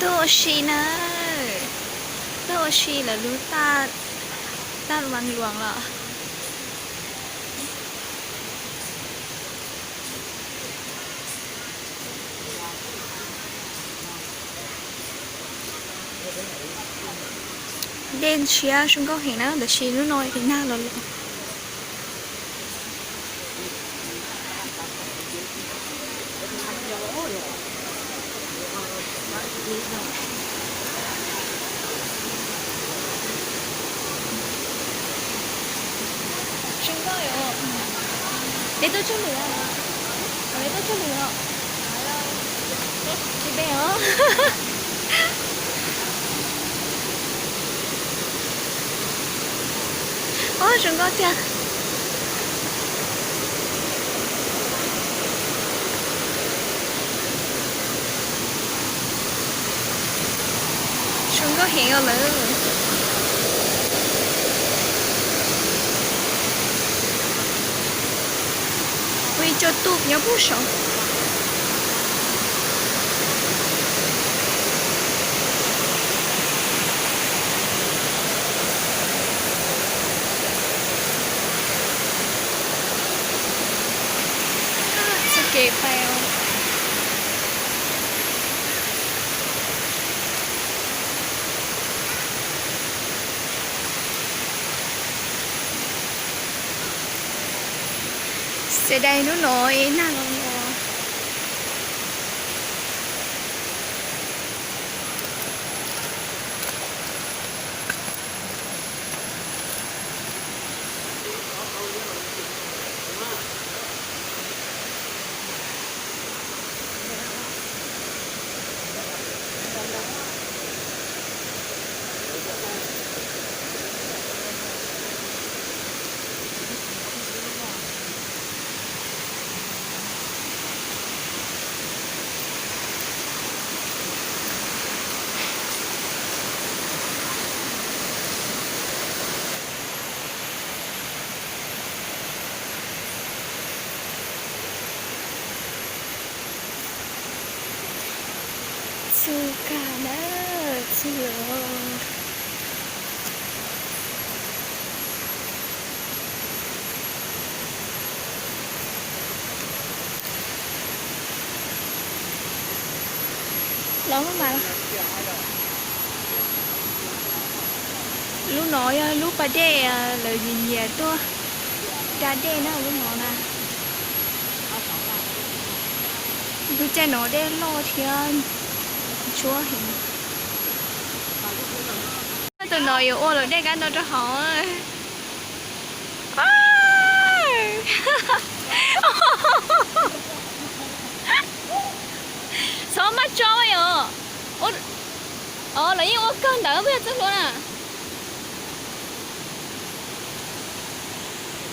Tuaj ua si na, tuaj ua si lawv lub taj, taj Vaj Luas los. Dej ntshiab zoo nkauj heev na, tab sis hnub no nag los lawm. Zoo nkauj yom. Peb tuaj txog lwm, peb tuaj txog lwm os. Tsis peb os. Ob, zoo nkauj tiag. Zoo nkauj heev os lawm. Ui, cua tuj nyob puag saud. Txoj kev pais. Xav dai hnub no es nag los os. Txhua kag na, txhua. Los mas, lub no yog lub pas dej lawv nyiam nyiam tuaj da dej na, lub no na. Lub caij no dej loj thiab ntsuab heev. Tus no yuav ua luam dej kab no rau hauv. Txhob maj tso yom. Os, lawv yeej ua kawg ntawd, puas yog txoj hlua na?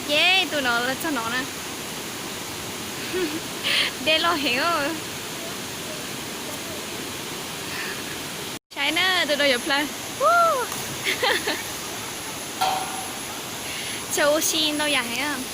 Ces tus no los txog no na. Dej loj heev. Saib na, tus no yuav plawg. Txawm ua si ntau yam heev.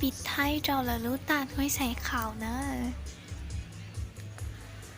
Pib thaij rau lawv lub taj Huaib Xais Khaus nawb.